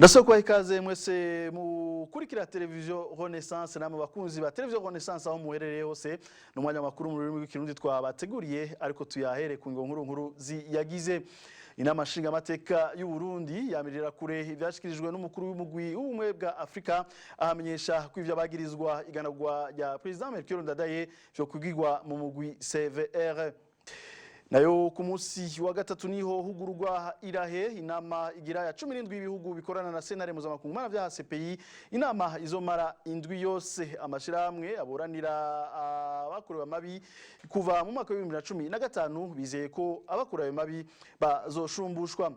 Ndasaba kubaha ikaze mwese mukurikira Televiziyo Renaissance, namwe bakunzi ba Televiziyo Renaissance aho muherereye hose. Ni umwanya makuru mu rurimi rw'Ikirundi twabateguriye, ariko tuyahere ku ngingo nkuru nkuru ziyagize. Inama nshingamateka y'u Burundi yamirira kure ivyashikirijwe n'umukuru w'umugwi w'Ubumwe bwa Afrika, ahamenyesha ko ivyo abagirizwa iganagwa rya President Melchior Ndadaye vyo kwigirwa mu mugwi CVR. Nayo ku munsi wa gatatu niho hugururwa irahe inama igira ya 17 y'ibihugu bikorana na sentare mpuzamakungu mpanavyaha CPI, inama izomara indwi yose. Amashirahamwe aburanira abakorewe amabi kuva mu mwaka wa 2015 bizeye ko abakorewe ayo mabi bazoshumbushwa.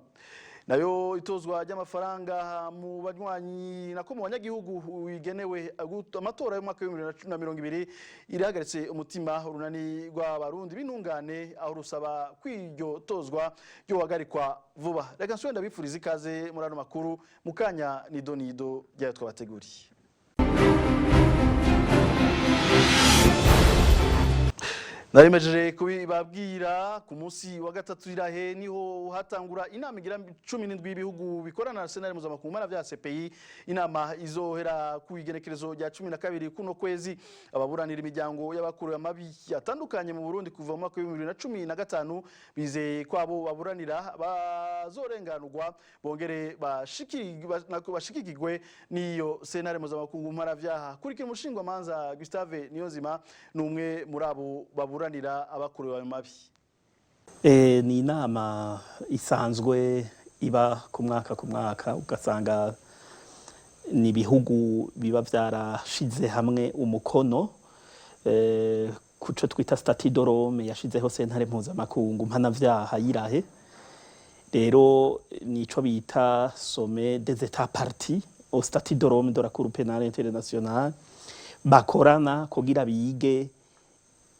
Nayo itozwa ry'amafaranga mu banywanyi, nako mu banyagihugu, igenewe amatora y'umwaka wa 2020 irahagaritse umutima urunani rw'Abarundi b'Intungane, aho rusaba kw'iryo tozwa ryohagarikwa vuba. Reka nsubire ndabifuriza ikaze muri ano makuru, mu kanya nido nido ryayo twabateguriye. Narimejeje kubibabwira, ku munsi wa gatatu irahe niho hatangura inama igira 17 y'ibihugu bikorana na sentare mpuzamakungu mpanavyaha CPI, inama izohera ku igenekerezo rya 12 kuno kwezi. Ababuranira imiryango y'abakorewe amabi atandukanye mu Burundi kuva mu mwaka wa 2015 bizeye ko abo baburanira bazorenganurwa, bongere bashikikirwe n'iyo sentare mpuzamakungu mpanavyaha. Kurikira umushingwamanza Gustave Niyonzima, ni umwe muri abo baburanira abakorewe ayo mabi. Ni inama isanzwe iba ku mwaka ku mwaka, ugasanga ni ibihugu biba vyarashize hamwe umukono kuco twita Statut de Rome yashizeho sentare mpuzamakungu mpanavyaha y'Irahe. Rero nico bita sommet des États parties au Statut de Rome de la Cour pénale internationale, bakorana kugira bige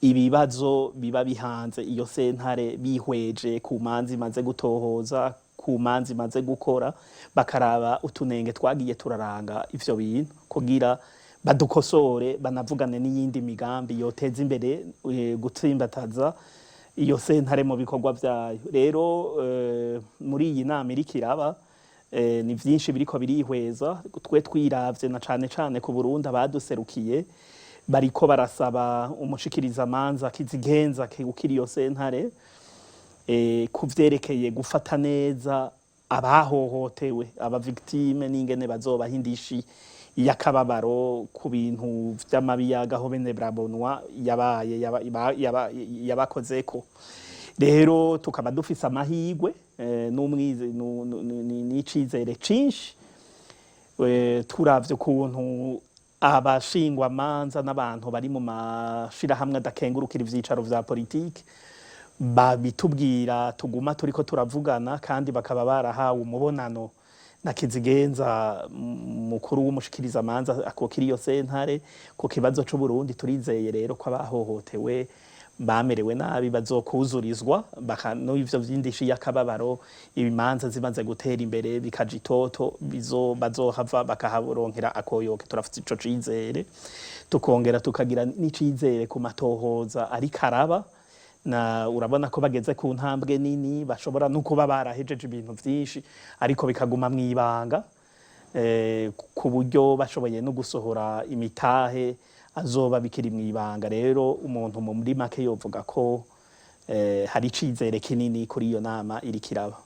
ibibazo biba bihanze iyo sentare, bihweje ku manza imaze gutohoza, ku manza imaze gukora, bakaraba utunenge twagiye turaranga ivyo bintu kugira badukosore, banavugane n'iyindi migambi yoteza imbere gutsimbataza iyo sentare mu bikorwa vyayo. Rero muri iyi nama iriko iraba, ni vyinshi biriko birihweza. Twe twiravye na cane cane ku Burundi, abaduserukiye bariko barasaba umushikirizamanza kizigenza ukiri iyo sentare ku vyerekeye gufata neza abahohotewe, aba victime, n'ingene bazobaha indishi y'akababaro ku bintu vy'amabi ya gahoberabunwa yabaye yabakozeko. Rero tukaba dufise amahigwe n'icizere cinshi, turavye ukuntu abashingwamanza n'abantu bari mu mashirahamwe adakengurukira ivyicaro vya politike babitubwira, tuguma turiko turavugana, kandi bakaba barahawe umubonano na kizigenza mukuru w'umushikirizamanza akokira iyo sentare ku kibazo c'Uburundi. Turizeye rero ko abahohotewe bamerewe nabi bazokuzurizwa n'ivyo vy'indishi y'akababaro, ibimanza zimaze gutera imbere bikaja itoto, bizo bazohava bakaharonkera akoyoke. Turafite ico cizere, tukongera tukagira n'icizere ku matohoza ariko araba, na urabona ko bageze ku ntambwe nini, bashobora no kuba barahejeje ibintu vyinshi ariko bikaguma mw'ibanga, ku buryo bashoboye no gusohora imitahe azoba bikiri mw'ibanga. Rero umuntu muri make yovuga ko hari icizere kinini kuri iyo nama iriko iraba.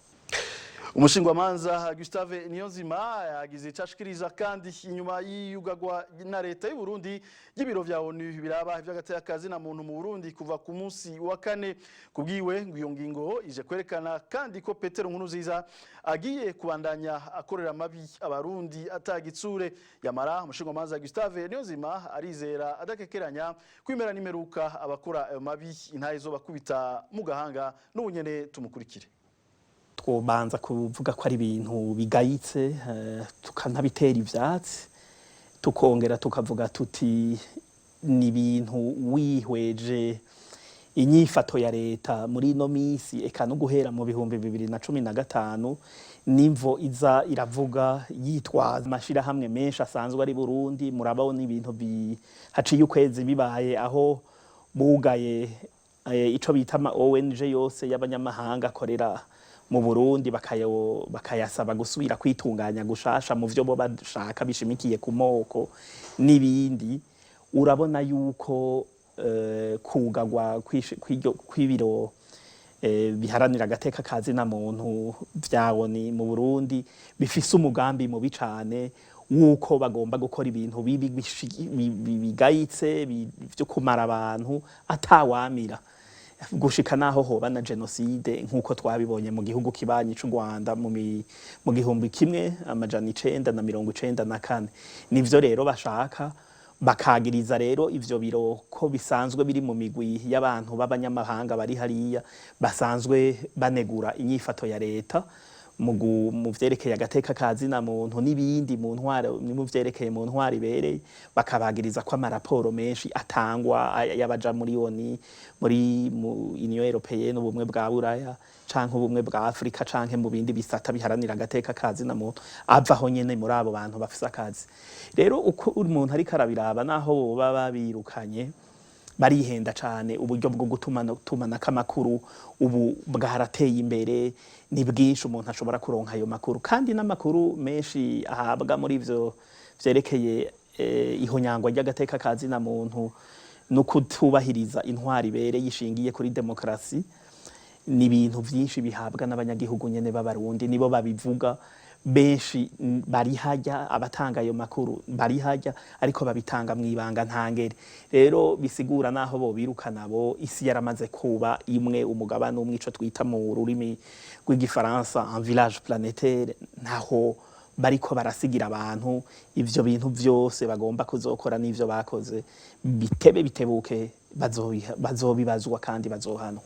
Umushingwamanza Gustave Niyonzima yagize icyo ashikiriza kandi inyuma y'iyugagwa na leta y'u Burundi y'ibiro vya ONU biraba ivy'agateka na muntu mu Burundi kuva ku munsi wa kane. Kubwiwe ngo iyo ngingo ije kwerekana kandi ko Petero Nkurunziza agiye kubandanya akorera amabi Abarundi atagitsure. Yamara umushingwamanza Gustave Niyonzima arizera adakekeranya kwimera n'imeruka abakora ayo mabi intahe zo bakubita mu gahanga. N'ubunyene tumukurikire. Twobanza kuvuga ko ari ibintu bigayitse, tukanabitera ivyatsi, tukongera tukavuga tuti ni ibintu wihweje inyifato ya leta muri ino misi, eka no guhera mu 2015, n'imvo iza iravuga yitwaza amashirahamwe menshi asanzwe ari Burundi. Murabona ibintu haciye ukwezi bibaye, aho bugaye ico bita ama ONG yose y'abanyamahanga akorera Mu Burundi bakayasaba gusubira kwitunganya gushasha mu vyo bo bashaka bishimikiye ku moko n'ibindi. Urabona yuko kugagwa kw'ibiro biharanira agateka ka zina muntu vya ONU mu Burundi bifise umugambi mubi cane wuko bagomba gukora ibintu bibi bigayitse vyo kumara abantu atawamira, gushika naho hoba na génocide, nk'uko twabibonye mu gihugu kibanyi c'u Rwanda mu 1994. Nivyo rero bashaka. Bakagiriza rero ivyo biro ko bisanzwe biri mu migwi y'abantu b'abanyamahanga bari hariya, basanzwe banegura inyifato ya leta mu vyerekeye agateka ka zina muntu n'ibindi, mu ntwaro, mu vyerekeye mu ntwaro ibereye. Bakabagiriza ko amaraporo menshi atangwa y'abaja muri ONU, muri mu Union Européenne, ubumwe bwa Buraya canke ubumwe bwa Afrika, canke mu bindi bisata biharanira agateka ka zina muntu, avaho nyene muri abo bantu bafise akazi. Rero uko umuntu ariko arabiraba, naho boba babirukanye, barihenda cane. Uburyo bwo gutumanako amakuru ubu bwarateye imbere, ni bwinshi, umuntu ashobora kuronka ayo makuru. Kandi n'amakuru menshi ahabwa muri ivyo vyerekeye ihonyangwa ry'agateka ka zina muntu no kutubahiriza intwaro ibereye ishingiye kuri demokarasi, ni ibintu vyinshi bihabwa n'abanyagihugu nyene b'Abarundi, nibo babivuga benshi. Bari hajya abatanga ayo makuru, bari hajya, ariko babitanga mw'ibanga ntangere. Rero bisigura naho bobirukana bo, isi yaramaze kuba imwe, umugabane umwe, ico twita mu rurimi rw'Igifaransa un village planétaire. Ntaho bariko barasigira abantu. Ivyo bintu vyose bagomba kuzokora n'ivyo bakoze, bitebe bitebuke bazobibazwa kandi bazohanwa.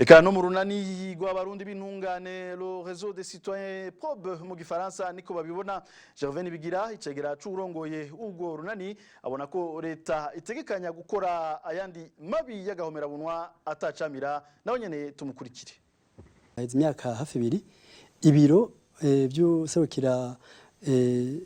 Eka no mu runani rw'Abarundi b'intungane, le Réseau des citoyens probes mu Gifaransa, niko babibona. Gervais Nibigira, icegera c'urongoye ubwo runani, abona ko leta itegekanya gukora ayandi mabi y'agahomerabunwa atacamira. Nawe nyene tumukurikire. Haheze imyaka hafi 2 ibiro vy'userukira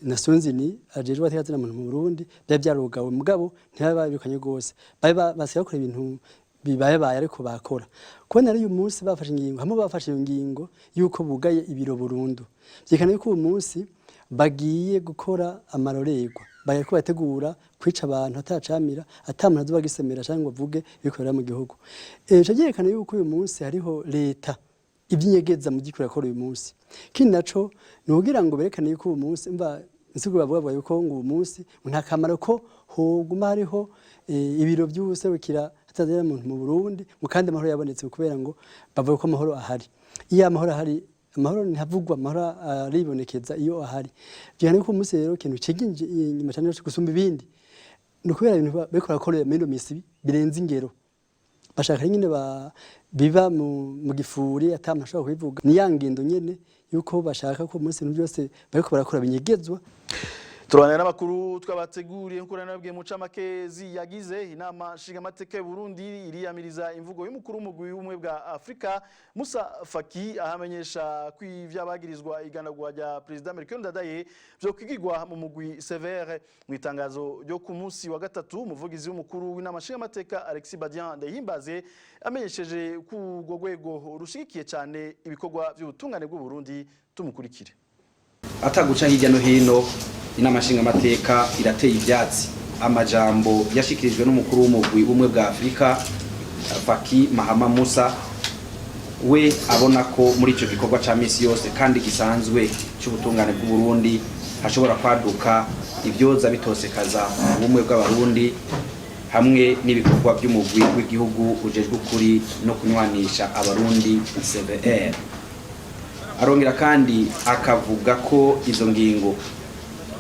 Nations Unies ajejwe agateka muntu mu Burundi byari byarugawe, mugabo ntibabirukanye gose, bari basigaye bakora ibintu bibaye, ariko bakora kubona. Rero uyu munsi bafashe ingingo, hamwe bafashe iyo ngingo yuko bugaye ibiro burundu, vyerekana yuko uyu munsi bagiye gukora amarorerwa, bagiye ko bategura kwica abantu atacamira, ata muntu azoba agisemera canke ngo avuge ibikorera mu gihugu. Bica vyerekana yuko uyu munsi hariho leta ibyinyegeza mu gikorera ko uyu munsi. Kindi naco ni ukugira ngo berekane yuko uyu munsi mva insiguro bavuga yuko ngo uyu munsi ngo nta kamaro ko hoguma hariho ibiro by'ubuserukira hatazira muntu mu Burundi, ngo kandi amahoro yabonetse, kubera ngo bavuga ko amahoro ahari. Iyo amahoro ahari, amahoro ntivugwa, amahoro aribonekeza iyo ahari. Vyane ko umunsi rero ikintu ciginje inyuma cyane gusumba ibindi ni ukubera ibintu bariko barakora muri ino misi birenze ingero. Bashaka nyine biba mu gifuri, ata muntu ashobora kubivuga. Ni ya ngendo nyene yuko bashaka ko umunsi ibintu byose bariko barakora binyegezwa. Turabana n'amakuru twabateguriye. Nkuko nababwiye mu camake yagize inama nshingamateka y'u Burundi, iriyamiriza imvugo y'umukuru w'umugwi w'ubumwe bwa Afrika Musa Faki, ahamenyesha ko ivyabagirizwa igandagurwa rya Perezida Melchior Ndadaye vyo kwigirwa mu mugwi CVR. Mu itangazo ryo ku munsi wa gatatu, umuvugizi w'umukuru w'inama nshingamateka Alexis Badian Ndayihimbaze amenyesheje ko urwo rwego rushigikiye cyane ibikorwa by'ubutungane bw'u Burundi. Tumukurikire. Ataguca hirya no hino, inama nshingamateka irateye ivyatsi amajambo yashikirijwe n'umukuru w'umugwi w'ubumwe bwa Afurika Faki Mahama Musa, we abona ko muri ico gikorwa ca misi yose kandi gisanzwe c'ubutungane bw'u Burundi hashobora kwaduka ivyoza bitosekaza ubumwe bw'Abarundi hamwe n'ibikorwa by'umugwi w'igihugu ujejwe ukuri no kunywanisha Abarundi, CVR. Arongera kandi akavuga ko izo ngingo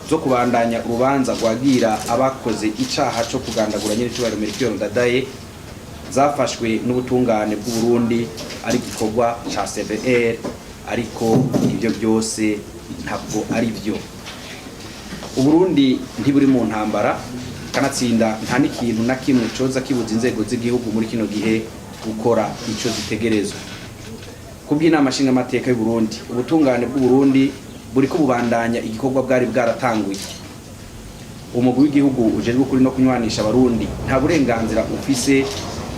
zo kubandanya urubanza rwagira abakoze icaha co kugandagura nyir'icubahiro Melchior Ndadaye zafashwe n'ubutungane bw'u Burundi ari igikorwa ca CVR, ariko ibyo byose ntabwo ari byo. Uburundi ntiburi mu ntambara, kanatsinda nta n'ikintu na kimwe coza kibuza inzego z'igihugu muri kino gihe gukora ico zitegerezwa. Kubw'inama nshingamateka y'u Burundi, ubutungane bw'u Burundi buriko bubandanya igikorwa bwari bwaratanguye. Umugwi w'igihugu ujejwe ukuri no kunywanisha Abarundi nta burenganzira ufise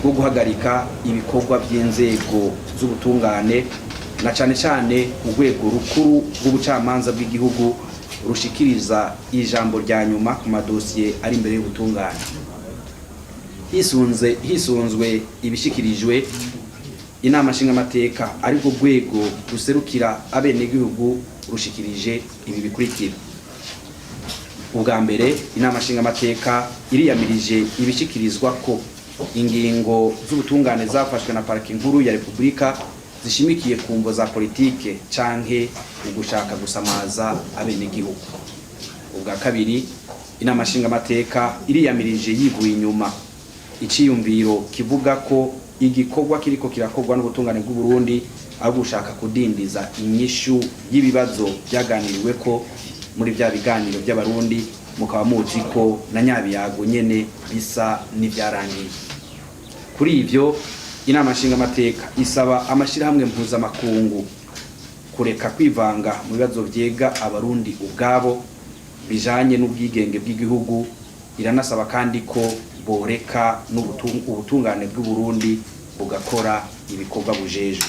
bwo guhagarika ibikorwa by'inzego z'ubutungane. Na cane cane urwego rukuru rw'ubucamanza bw'igihugu rushikiriza ijambo rya nyuma ku madosiye ari imbere y'ubutungane. Hisunzwe ibishikirijwe, Inama Nshingamateka, aribwo rwego ruserukira abenegihugu, rushikirije ibi bikurikira: Ubwa mbere, Inama Nshingamateka iriyamirije ibishikirizwa ko ingingo z'ubutungane zafashwe na Parike Nkuru ya Repubulika zishimikiye ku mvo za politike canke ugushaka gusamaza abenegihugu. Ubwa kabiri, Inama Nshingamateka iriyamirije yivuye inyuma iciyumviro kivuga ko igikorwa kiriko kirakorwa n'ubutungane bw'u Burundi ari gushaka kudindiza inyishu y'ibibazo byaganiriweko muri bya biganiro by'Abarundi, mukaba muzi ko na nyabiyago nyene bisa n'ivyarangiye. Kuri ivyo, Inama Nshingamateka isaba amashirahamwe mpuzamakungu kureka kwivanga mu bibazo vyega Abarundi ubwabo bijanye n'ubwigenge bw'igihugu. Iranasaba kandi ko boreka ubutungane bw'u Burundi bugakora ibikorwa bujejwe.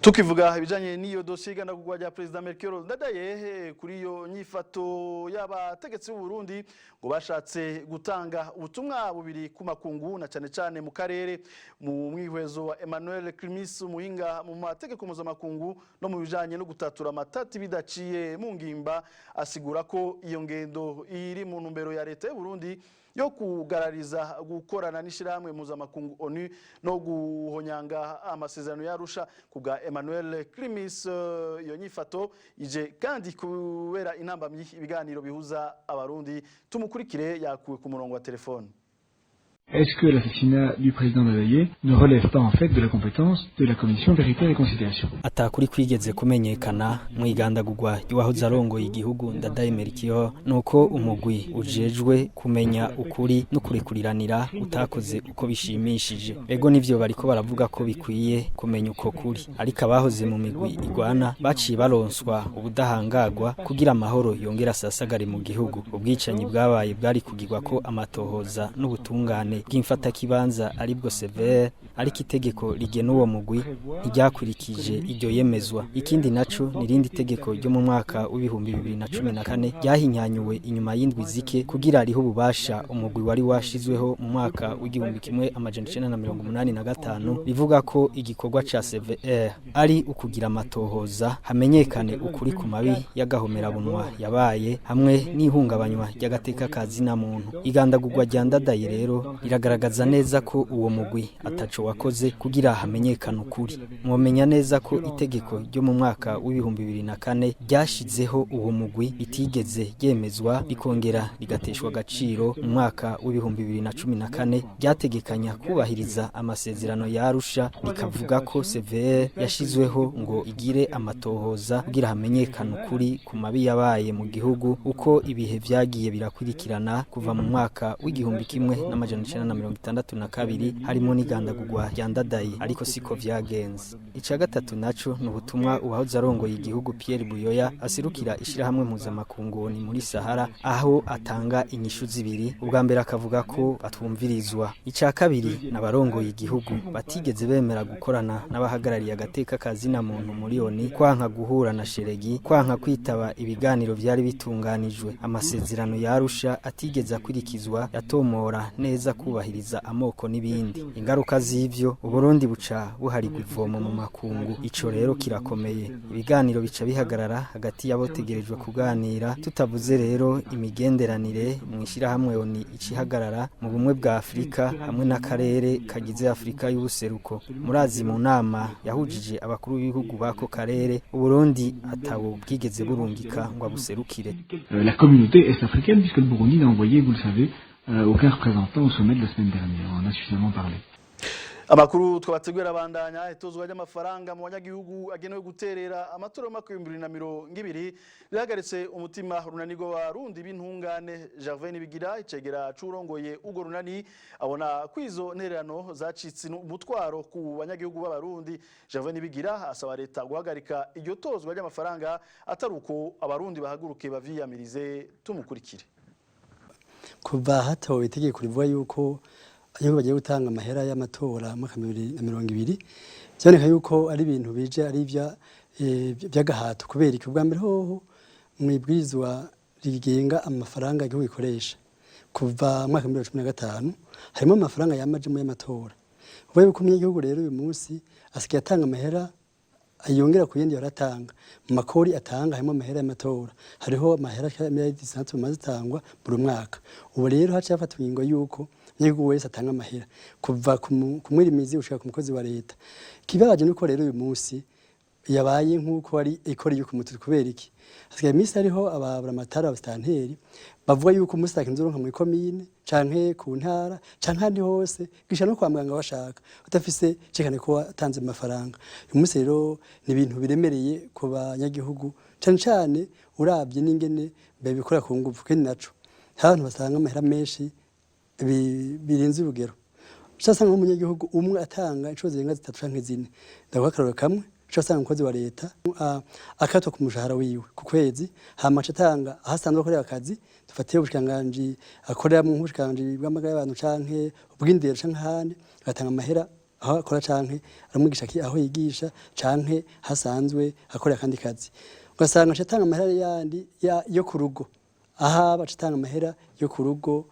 Tukivuga ibijanye n'iyo dosiye igandagurwa rya Perezida Melchior Ndadaye, kuri iyo nyifato y'abategetsi b'u Burundi, ngo bashatse gutanga ubutumwa bubiri ku makungu, na cane cane mu karere. Mu mwihwezo wa Emmanuel Climis, umuhinga mu mategeko mpuzamakungu no mu bijanye no gutatura amatati bidaciye mu ngimba, asigura ko iyo ngendo iri mu ntumbero ya leta y'u Burundi yo kugarariza gukorana n'ishirahamwe mpuzamakungu ONU no guhonyanga amasezerano y'Arusha. Kubwa Emmanuel Climis, iyo nyifato ije kandi kubera intambamyi ibiganiro bihuza Abarundi. Tumukurikire, yakuwe ku murongo wa telefone. Est-ce que l'assassinat du président Ndadaye ne relève pas en fait de la compétence de la commission Vérité et Réconciliation? Atakuri kwigeze kumenyekana mu igandagurwa ry'uwahoze arongoye igihugu Ndadaye Melchior, nuko umugwi ujejwe kumenya ukuri no kurekuriranira utakoze uko bishimishije. Ego, nivyo, bariko baravuga ko bikwiye kumenya uko kuri, ariko abahoze mu migwi igwana baciye baronswa ubudahangagwa kugira amahoro yongera asasagare mu gihugu. Ubwicanyi bwabaye bwari kugirwa ko amatohoza n'ubutungane bw'imfatakibanza, aribwo CVR, ariko itegeko rigena uwo mugwi ntiryakurikije iryo yemezwa. Ikindi naco ni irindi tegeko ryo mu mwaka w'2014 ryahinyanyuwe inyuma y'indwi zike kugira rihe ububasha umugwi wari washizweho mu mwaka w'1985, rivuga ko igikorwa ca CVR ari ukugira amatohoza hamenyekane ukuri ku mabi y'agahomerabunwa yabaye hamwe n'ihungabanywa ry'agateka ka zina muntu. Igandagurwa rya Ndadaye rero riragaragaza neza ko uwo mugwi ataco wakoze kugira hamenyekane ukuri. Mwomenya neza ko itegeko ryo mu mwaka w'2004 ryashizeho uwo mugwi ritigeze ryemezwa, rikongera rigateshwa agaciro mu mwaka w'2014. Ryategekanya kubahiriza amasezerano ya Arusha, rikavuga ko CVR yashizweho ngo igire amatohoza kugira hamenyekane ukuri ku mabi yabaye mu gihugu uko ibihe vyagiye birakurikirana kuva mu mwaka w'1962, harimo n'igandagurwa rya Ndadaye, ariko siko vyagenze. Ica gatatu naco ni ubutumwa uwahoze arongoye igihugu Pierre Buyoya aserukira ishirahamwe mpuzamakungu ni muri Sahara, aho atanga inyishu zibiri. Ubwa mbere akavuga ko batwumvirizwa. Ica kabiri, n'abarongoye igihugu batigeze bemera gukorana n'abahagarariye agateka ka zina muntu muri ONU, kwanka guhura na Sheregi, kwanka kwitaba ibiganiro vyari bitunganijwe. Amasezerano ya Arusha atigeze akurikizwa yatomora neza kubahiriza amoko n'ibindi. Ingaruka z'ivyo, Uburundi buca buharigwa ivomo mu makungu. Ico rero kirakomeye. Ibiganiro bica bihagarara hagati y'abotegerejwe kuganira, tutavuze rero imigenderanire mu ishirahamwe ONU icihagarara, mu Bumwe bwa Afurika hamwe n'akarere kagize Afurika y'Ubuseruko. Murazi mu nama yahujije abakuru b'ibihugu b'ako karere, Uburundi atabo bwigeze burungika ngo abuserukire. La communauté est-africaine, puisque le Burundi n'a envoyé, vous le savez, aucun représentant au sommet de la semaine dernière. On en a suffisamment parlé. Amakuru twabategura abandanya. Itozwa ry'amafaranga mu banyagihugu agenewe guterera amatora y'umwaka w'2020 rihagaritse umutima urunani rw'Abarundi b'Intungane. Gervais Nibigira, icegera c'urongoye urwo runani, abona ko izo ntererano zacitse umutwaro ku banyagihugu b'Abarundi. Gervais Nibigira asaba leta guhagarika iryo tozwa ry'amafaranga, atari uko Abarundi bahaguruke bavyiyamirize. Tumukurikire. Kuva hatowe itegeko rivuga yuko Abanyagihugu bagiye gutanga amahera y'amatora mu mwaka 2020, byaboneka yuko ari ibintu bije ari ivy'agahato. Kubera iki? Ubwa mbere hoho, mu ibwirizwa rigenga amafaranga igihugu gikoresha kuva mu mwaka 2015, harimo amafaranga yamajemo y'amatora. Uvuga yuko umunyagihugu rero uyu munsi asigaye atanga amahera ayongera ku yindi yaratanga mu makori atanga, harimo amahera y'amatora, hariho amahera 600,000,000 bamaze atangwa buri mwaka. Ubu rero haciye hafatwa ingingo yuko umunyagihugu wese atanga amahera, kuva ku mwirimizi gushika ku mukozi wa leta. Ikibabaje nuko rero uyu munsi yabaye nk'uko ari ikora yo ku. Kubera iki? Hasigaye iminsi hariho ababuramatari, abasitanteri bavuga yuko umunsi utakinze uronka muri komine canke ku ntara canke ahandi hose, gisha no kwa muganga bashaka, udafise cekane ko watanze amafaranga. Uyu munsi rero ni ibintu biremereye ku banyagihugu, cane cane uravye n'ingene babikora ku nguvu. Kandi naco hari abantu basanga amahera menshi birenze urugero. Ushasanga nk'umunyagihugu umwe atanga inshuro zirenga zitatu canke zine. Ndaguha akarorero kamwe: ushasanga umukozi wa leta akatwa ku mushahara wiwe ku kwezi, hama aca atanga aho asanzwe akorera akazi, dufatiye ubushikiranganji akoreramwo, nk'ubushikiranganji bw'amagara y'abantu canke ubw'indero canke ahandi, agatanga amahera aho akora canke aramwigisha aho yigisha canke hasanzwe akorera akandi kazi. Ugasanga aca atanga amahera yandi yo ku rugo, ahaba aca atanga amahera yo ku rugo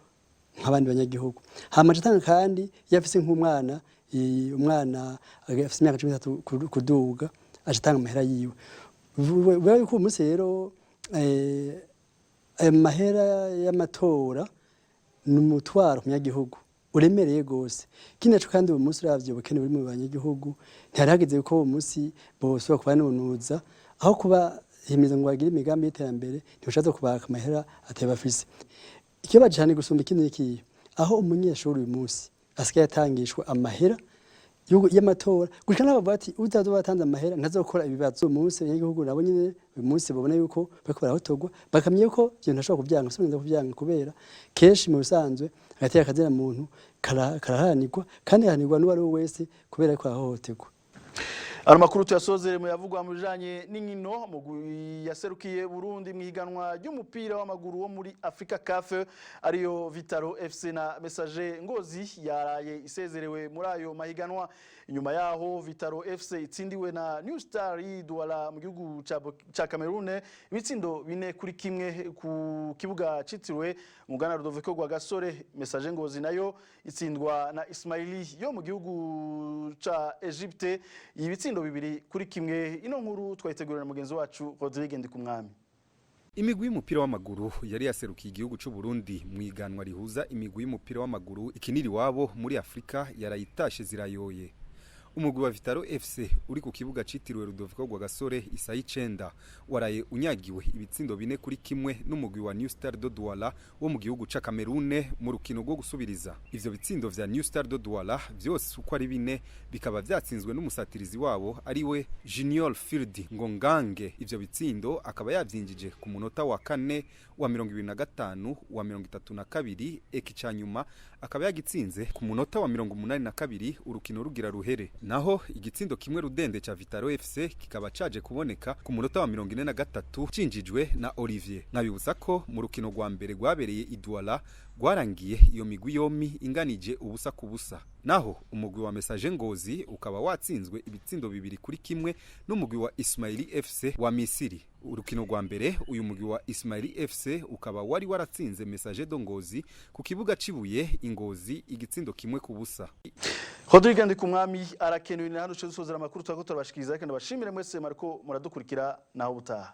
nk'abandi banyagihugu. Hama aca atanga kandi iyo afise nk'umwana, umwana afise imyaka 13 kuduga, aca atanga amahera yiwe. Biba yuko uwo munsi rero ayo mahera y'amatora ni umutwaro ku munyagihugu uremereye gose. Ikindi naco kandi, uwo munsi uravye ubukene buri mu banyagihugu, ntihari hageze ko uwo munsi bosubira kubanunuza aho kuba himiza ngo bagire imigambi y'iterambere. Ntibashatse kubaka amahera atari bafise. Ikibazo cyane gusumba ikindi ni ikihe? Aho umunyeshuri uyu munsi asigaye atangishwa amahera y'amatora, gushika n'aho bavuga ati utazoba watanze amahera ntazokora ibibazo. Uyu munsi abanyagihugu nabo nyene uyu munsi babona yuko bariko barahotorwa, bakamenya yuko ivyo ntashobora kuvyanga, si kuvyanga, kubera kenshi mu bisanzwe agateka kazina muntu karaharanirwa, kandi haranirwa n'uwo ari we wese kubera ko arahohoterwa. Ano makuru tuyasozere mu yavugwa mu bijanye n'inkino. Mugwi yaserukiye Burundi mu higanwa ry'umupira w'amaguru wo muri Africa CAF, ariyo Vitaro FC na Messager Ngozi, yaraye isezerewe muri ayo mahiganwa inyuma yaho Vitaro FC itsindiwe na New Star Douala mu gihugu ca Cameroon ibitsindo 4-1 ku kibuga citiriwe Mugana Rudoviko Rwagasore. Messager Ngozi nayo itsindwa na Ismaili yo mu gihugu ca Egypte ibitsindo 2-1. Ino nkuru twayitegurira na mugenzi wacu Rodrigue Ndikumwami. Imigwi y'umupira w'amaguru yari yaserukiye igihugu c'u Burundi mu iganwa rihuza imigwi y'umupira w'amaguru ikinira iwabo muri Afrika yarayitashe zirayoye. Umugwi wa Vitaro FC uri ku kibuga citiriwe Rudoviko Rwagasore isaha 9 waraye unyagiwe ibitsindo 4-1 n'umugwi wa New Star de Douala wo mu gihugu ca Cameroon mu rukino rwo gusubiriza. Ivyo bitsindo vya New Star de Douala vyose uko ari bine bikaba vyatsinzwe n'umusatirizi wabo, ari we Junior Field Ngongange. Ivyo bitsindo akaba yavyinjije ku munota wa kane, wa 25, wa 32, eka icanyuma akaba yagitsinze ku munota wa 82 urukino rugira ruhere. Naho igitsindo kimwe rudende ca Vitaro FC kikaba caje kuboneka ku munota wa 43, cinjijwe na Olivier. Nkabibutsa ko mu rukino rwa mbere rwabereye i Douala rwarangiye iyo migwi yompi inganije 0-0. Naho umugwi wa Messager Ngozi ukaba watsinzwe ibitsindo 2-1 n'umugwi wa Ismaili FC wa Misiri. Urukino rwa mbere uyu mugwi wa Ismaili FC ukaba wari waratsinze Messager de Ngozi ku kibuga cibuye Ingozi igitsindo 1-0. Rodrigue Ndikumwami arakenewe. Ni hano duce dusozera amakuru twako turabashikiriza, kandi ndabashimire mwese mariko muradukurikira. Naho ubutaha.